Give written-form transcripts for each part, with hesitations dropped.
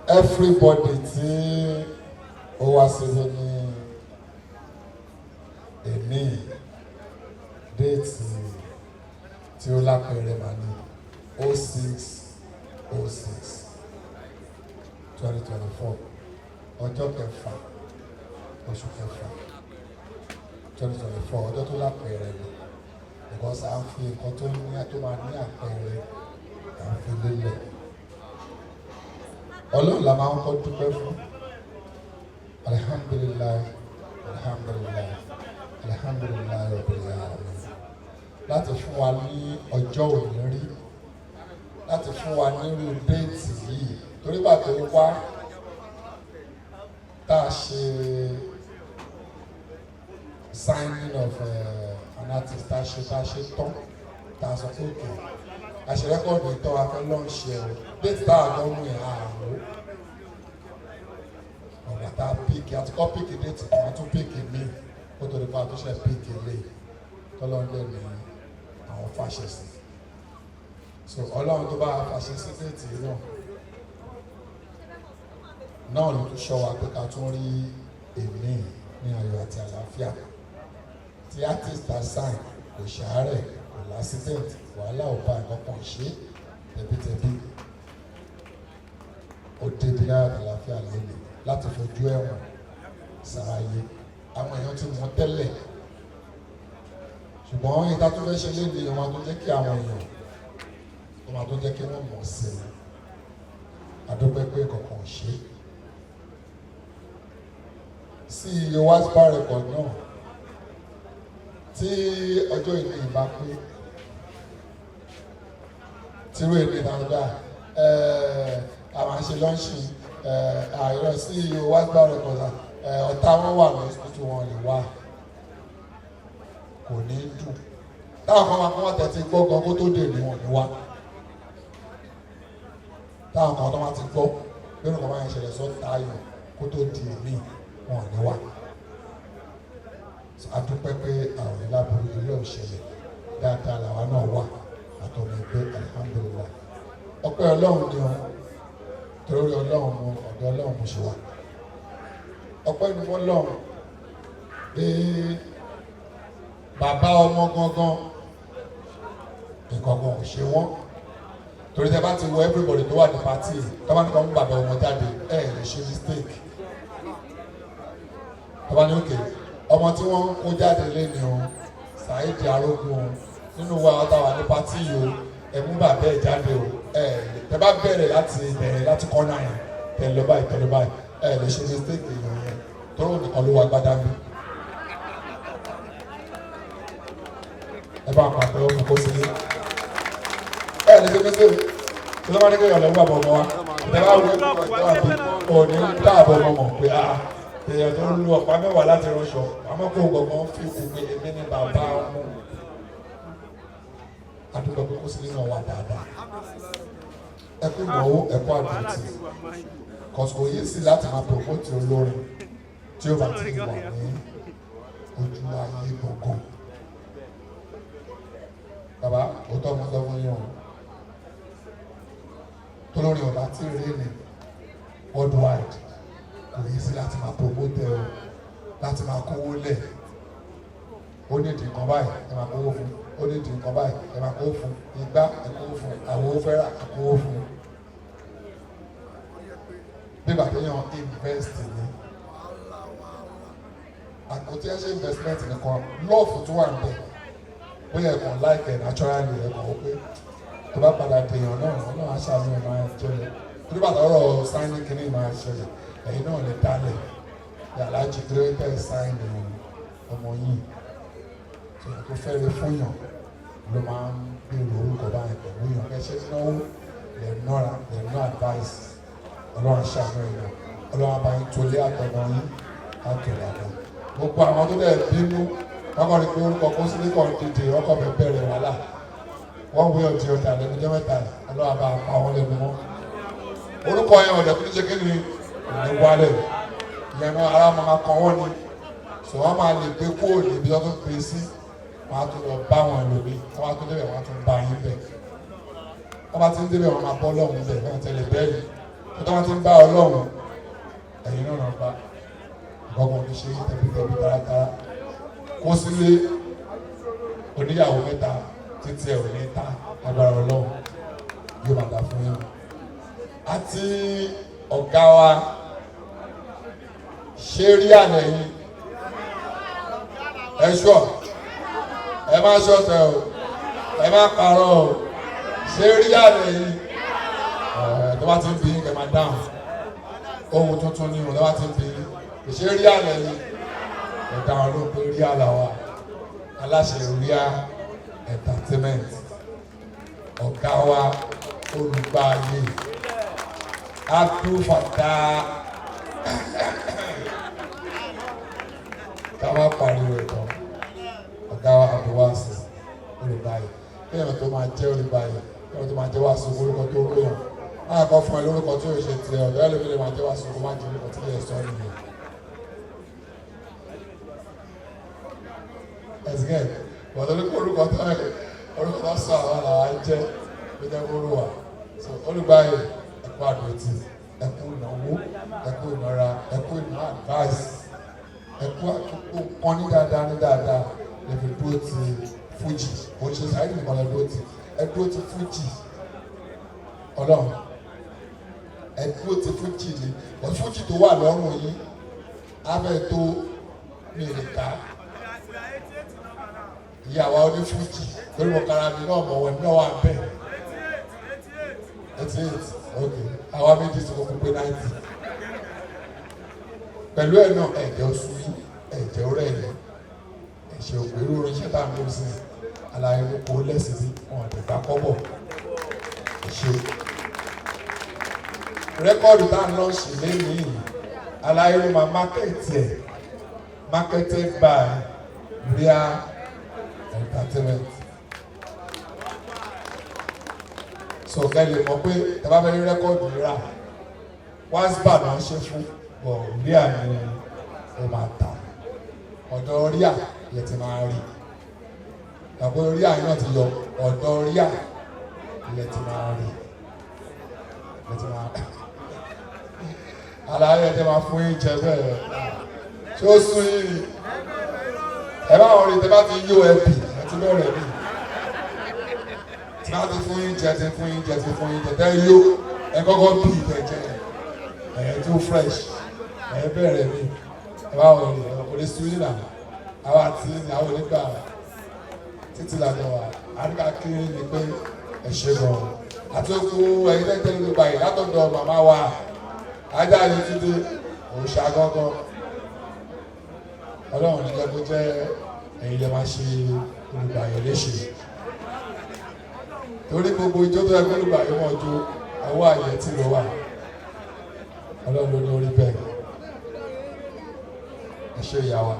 Everybody tí ó wá síbi ní èní, date tí ó lápẹẹrẹ mà ní 06/06/2024, ọjọ́ kẹfà oṣù kẹfà 2024, ọjọ́ tó lápẹẹrẹ ni, because à ń fi nǹkan tó ní tó máa ní àpẹẹrẹ, à ń fi lélẹ̀. Ọlọ́run la máa ń kọ́ dúpẹ́ fún. Alhamdulillahi, alhamdulillahi, alhamdulillahi rabbil alamin, láti fún wa ní ọjọ́ òní rí, láti fún wa nírú date yìí, torí bàtò wá tá a ṣe signing of an artist, tá a ṣe tán, tá a sọ pé okay, a ṣe record tán, a fẹ́ launch ẹ̀ o, date tá a gbọ́ mú yẹn àrùn ọ̀gbà tá a pick, àti kọ́ pick date kan, a tún pick míì kó tó di pa àtúnṣe pick eléyìí tọ́lọ́ndẹ̀ ní àwọn fàṣẹ sí. So Ọlọ́run tó bá fàṣẹ sí date yìí náà ló tún ṣọ́ wa pé ká tún rí èmi ní ayọ̀ àti àlàáfíà, tí artist ta sign kò ṣàárẹ̀, kò l'accident, wàhálà ò bá nǹkan kan ṣe, tẹ̀bítẹ̀bí ó débi láyọ̀ àti àlàáfíà lélẹ̀ láti fojú ẹ̀wọ̀n sàráyé. Àwọn èèyàn ti mọ̀ tẹ́lẹ̀, ṣùgbọ́n ìta tó fẹ́ ṣe léde wọn tó jẹ́ kí àwọn èèyàn tó máa tó jẹ́ kí wọ́n mọ̀ sí i. Àdúpẹ́ pé kankan ò ṣe CEO Waspa Record náà, tí ọjọ́ ìní ìbá pé tírú èdè ìdájọ́ àwọn àṣẹ launching àìrọ̀, CEO Waspa Record, ọ̀tá wọn wà lọ́sibítù, wọn lè wá, kò ní dùn. Táwọn kan máa kọ́ wọ́n tẹ̀sí gbọ́ gan kó tó dè ní wọn ní wá. Táwọn kan tó máa ti gbọ́ lórí nǹkan máa ń ṣẹlẹ̀ sọ tayọ̀ kó tó di èmi, wọn ní wá. A dúpẹ́ pé àwọn ìlàbùrú ilé òṣèlè dáadáa làwa náà wà àtọmọ ẹgbẹ́. Alihamudulilayi, ọpẹ́ Ọlọ́run ni o, torí Ọlọ́run mo ọ̀dọ̀ Ọlọ́run mo ṣe wà. Ọpẹ́ ni fún Ọlọ́run pé bàbá ọmọ gangan nǹkan kan ò ṣe wọ́n, torí tẹ bá ti wọ everybody tó wà ní party, tó bá ní kọ́ mú bàbá ọmọ jáde, ẹ lè ṣe mistake. Tó bá ní okay, ọmọ tí wọ́n ń kó jáde lẹ́nu o, Saheed Arógun o, nínú wa táwa ní party yìí o, ẹ mú bàbá ẹ jáde o, ẹ tẹ bá bẹ̀rẹ̀ láti bẹ̀rẹ̀ láti kọ́nà yẹn, tẹ lọ báyìí, tẹ lọ báyìí, ẹ lè ṣe mistake èèyàn yẹn, tóró nìkan ló wà gbádá mi. Ẹ bá pàtó ọmọ kó sílé, ẹ lè ṣe mistake tí ló máa ní kéèyàn lọ wà bọ̀ ọmọ wa. Tẹ bá wọ ẹ òní dáàbò ọmọ mọ̀ pé ah, èèyàn tó ń lu ọ̀pá mẹ́wàá láti ránṣọ, àmọ́ kó gbọ̀ngàn fi kú pé èmi ní bàbá ọmọ. Adúgbò pé kó sílé náà wà dáadáa. Ẹ kú ìnáwó, ẹ kú àdùntì, kọ̀sùkò yìí sì láti máa promote olórin tí ó bá ti wà ní ojú ayé gbọ̀ngàn. Bàbá, òótọ́ mo sọ fún yín o, tolórin ọba tí rí ni worldwide, kò yí sí láti máa promote ẹ o, láti máa kówó lẹ̀. Ó ní ìdí nǹkan báyìí, ẹ máa kówó fún. Ó ní ìdí nǹkan báyìí, ẹ máa kówó fún. Igbá, ẹ kówó fún. Àwo fẹ́rà, ẹ kówó fún. Bí bàtà yàn invest ní àkótí ẹ ṣe investment nìkan, love tó wà níbẹ̀, bóyá ẹ̀kàn like ẹ̀ naturally, ẹ̀kàn ó pé tó bá padà dèèyàn náà, Ọlọ́run aṣáájú ẹ̀ máa jẹ́. Torí bàtà ọ̀rọ̀ signing kìíní máa ṣẹlẹ̀, ẹ̀yin náà lè dálẹ̀ Aláàjì kìlómítà sign ọmọ yìí tó fẹ́rẹ̀ fún yàn ló máa ń gbèrò orúkọ báyìí pẹ̀lú yàn. Ẹ ṣe náwó lè nọ́ra lè ná advice. Ọlọ́run ṣàánú ẹ̀ náà, Ọlọ́run abáyín tó lé àtọ̀nà yín àtọ̀ dáadáa. Gbogbo àwọn tó dẹ̀ bínú, wọ́n kọ́ ni pé orúkọ kó sílé kan dìde, wọ́n kọ́ fẹ́ bẹ̀rẹ̀ wàhálà wọ́n wé ọtí ọjà lẹ́nu jẹ́ mẹ́ta. Ọlọ́run àbá pa wọ́n lẹ́nu mọ́. Orúkọ yẹn ọ̀dẹ̀ tó ní ṣe kí ni òní wálẹ̀ ìyẹn náà, ara máa kan wọ́n ni. So wọ́n máa lè gbé kúrò níbi tó tún pè sí, wọ́n á tún lọ bá wọn ẹlòmíì. Wọ́n á tún débẹ̀, wọ́n á tún bá yín bẹ̀. Wọ́n bá ti ń débẹ̀, wọ́n máa bọ́ Ọlọ́run bẹ̀, wọ́n tẹ̀lé bẹ́ẹ̀ yìí tó bá ti ń bá Ọlọ́run, ẹ̀yin náà náà bá ìgbọ́gbọ́n ní ṣe tẹ̀bítẹ̀bí taratara kó sílé oníyàwó mẹ́ta títí ẹ̀ ò ní ta. Agbára Ọlọ́run yóò máa dà fún yín. Àti ọ̀gá wa, ṣé rí àná yín ẹ ṣọ́, ẹ má ṣọ̀tẹ̀ o, ẹ má parọ́ o. Ṣé rí àná yín ẹ tó bá ti ń bí yín, kẹ́ máa dáhùn. Ohun tuntun ni o. Tó bá ti ń bí yín, ṣé rí àná yín, ẹ dáhùn ló pé rí àlà wa, aláṣẹ Ria Entertainment, ọ̀gá wa, olùgbààyè Abdulfatah. Ká má pariwo ẹ̀tọ́ ọ̀gá wa Abdulwasi, olùgbààyè. Kéèyàn tó máa jẹ́ olùgbààyè, kéèyàn tó máa jẹ́ wàásù, orúkọ tó ròyàn máa kọ́ fún ẹ lórúkọ tí yóò ṣe tiẹ̀. Ọ̀dọ́ ẹlòmíì lè máa jẹ́ wàásù, kó má jẹ́ orúkọ tí yẹ sọ nìyẹn. Ẹ̀sìnkẹ́ bọ̀dọ̀ ní kó orúkọ tó ẹ̀ orúkọ tó sọ àwọn làwọn á jẹ́ ló jẹ́ kó rò wá. So olùgbààyè, ẹ̀kú àdótì, ẹ̀kú ìnáwó, ẹ̀kú ìnara, ẹ̀kú ìná advice, ẹ̀kú àtúkò kan ní dáadáa ní dáadáa lè fi dúró ti Fuji. Kò ń ṣe Saheed nìkan lè dúró ti, ẹ dúró ti Fuji. Ọlọ́run, ẹ dúró ti Fuji ni. But Fuji tó wà lọ́rùn yín abẹ́ tó mi lè ká ìyàwó oní Fuji torí mo kára mi náà mọ̀ wẹ̀ náà wà bẹ́ẹ̀. 88, ok, àwa méjì tí mo kú pé 90 pẹ̀lú ẹ̀ náà. Ẹ̀jẹ̀ oṣù yìí, ẹ̀jẹ̀ ọ̀rẹ́ yìí, ẹ̀ṣẹ̀ ògbéró orin tá à ń lò sí àlàyé ló kó lẹ́sìn bí wọn àti gbà kọ́bọ̀. Ẹ̀ṣẹ̀ record tá à ń lọ sí lẹ́yìn àlàyé ló máa market ẹ̀, marketed by Ria Entertainment. So kẹ́ lè mọ̀ pé tẹ́ bá fẹ́ rí record rà, wáṣíbà náà ṣe fún bọ̀, Ria ni ó máa tà. Ọ̀dọ̀ Ria yẹ ti máa rí tàbí Ria yìí náà ti yọ. Ọ̀dọ̀ Ria yẹ ti máa rí, yẹ ti máa rí. Àlàyé ẹ̀ tẹ́ máa fún yín jẹ bẹ́ẹ̀. Ṣé ó sún yín ni? Ẹ bá wọn rí tẹ́ bá ti yó ẹ bì, ẹ ti bẹ̀rẹ̀ bí tí bá ti fún yín jẹ, ti fún yín jẹ, ti fún yín jẹ, tẹ́ yó, ẹ kọ́kọ́ bì tẹ́ jẹ ẹ tó fresh, ẹ bẹ̀rẹ̀ mi. Ẹ bá wọn rí ẹ kò lè sún yín náà. Àwa àti ní àwọn onígbà títí làjọ wa àríkà kiri ni pé ẹ ṣe gan. Àti okú ẹyin tẹ́tẹ́ ló gbà yìí látọ̀dọ̀ màmá wa ajá yìí túndé òòṣà gángan. Ọlọ́run ní jẹ́ kó jẹ́ ẹ̀yin lè máa ṣe olùgbàyàn léṣe, torí gbogbo ijó tó yẹ kó olùgbàyàn mọ̀ jó, ọwọ́ àyẹ̀ tí ló wà. Ọlọ́run ló ní orí bẹ́ẹ̀. Ẹ ṣe ìyá wa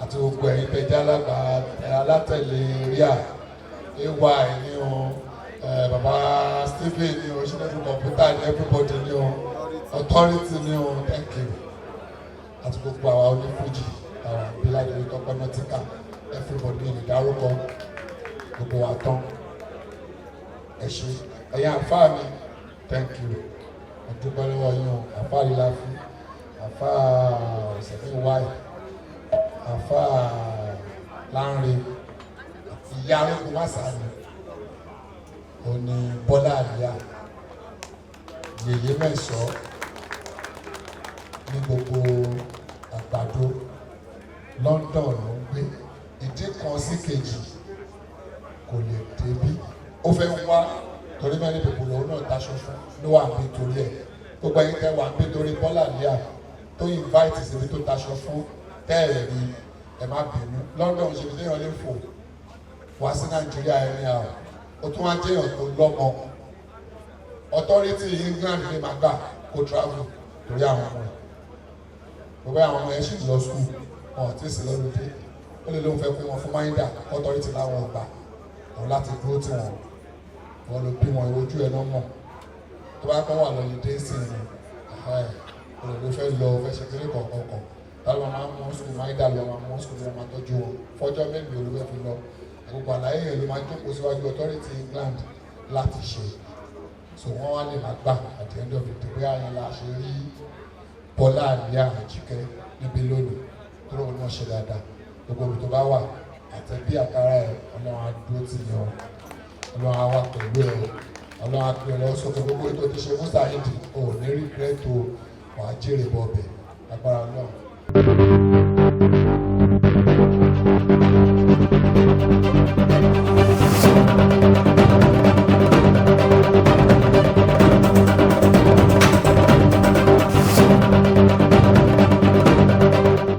àti gbogbo ẹ̀yin tẹ̀jẹ́ alágbà alátẹ̀lé Ria, ay ní o, baba Stephen ní o, ṣẹlẹ̀ kọ̀mpútà ní, everybody ní o, authority ní o, thank you. Àti gbogbo àwa onífújì, àwọn abiládé tọpẹ nọtíkà, everybody ní ìdárúkọ gbogbo wa tán. Ẹ ṣe ẹ̀yin àfáà mi, thank you. Ọdúpẹ́ lọ́wọ́ yín o. Àfáà lílá fún àfáà ọ̀sẹ̀mí wáyé, àfáà Lánre àti ìyá arógun másàánì òní Bọ́lá Àlíyá, yèyé mẹ́sàn ní gbogbo àgbàdo London ló ń gbé. Ìdí kan sí kejì kò lè débí. Ó fẹ́ wá torí many people lòun náà taṣọ fún ló wà níbi torí ẹ̀. Gbogbo ẹ̀yin tẹ́ wà níbi torí Bọ́lá Àlíyá tó invite síbi tó taṣọ fún tẹ́ẹ̀rẹ̀ rí, ẹ má bínú. London ṣe fi téèyàn lè fò wá sí Nàìjíríà ẹni àwọn. Ó tún wá jẹ́yàn tó lọ́mọ, authority England lè má gbà kó travel torí àwọn ọmọ ẹ̀. Gbogbo àwọn ọmọ ẹ̀ sì lọ school, wọn ò tí ì sí lọ́lùdé. Ó lè lóun fẹ́ pé wọn fún máyídà, authority láwọn ò gbà. Òun láti dúró tí wọn, wọn ló bí wọn, ojú ẹ̀ náà mọ̀. Tó bá kọ́ wà lọ́lídé sí i, ló fẹ́ lọ, fẹ́ ṣe kéré kọ̀ọ̀kan kan, táwọn máa ń mú school, máa ń dà lọ, máa mú school, máa tọ́jú wọn fọ́jọ́ mélòó ló fẹ́ fi lọ? Gbogbo àlàyé yẹn ló máa jókòó síwájú authority England láti ṣe. So wọ́n wá lè má gbà. At the end of the day, bóyá yẹn la ṣe rí Bọ́lá Àlíyá Àjíkẹ́ níbí lónìí tó lóun náà ṣe dáadáa. Gbogbo ibi tó bá wà, àtẹ̀bí àtàrà ẹ̀, Ọlọ́run á dúró tì yàn, Ọlọ́run á wà pẹ̀lú ẹ̀, Ọlọ́run á pè ọ́ lọ sókè. Gbogbo ètò tí ṣe fún Saheed, ò ní regret o, wàá jèrè bọ̀ bẹ̀, agbára Ọlọ́run.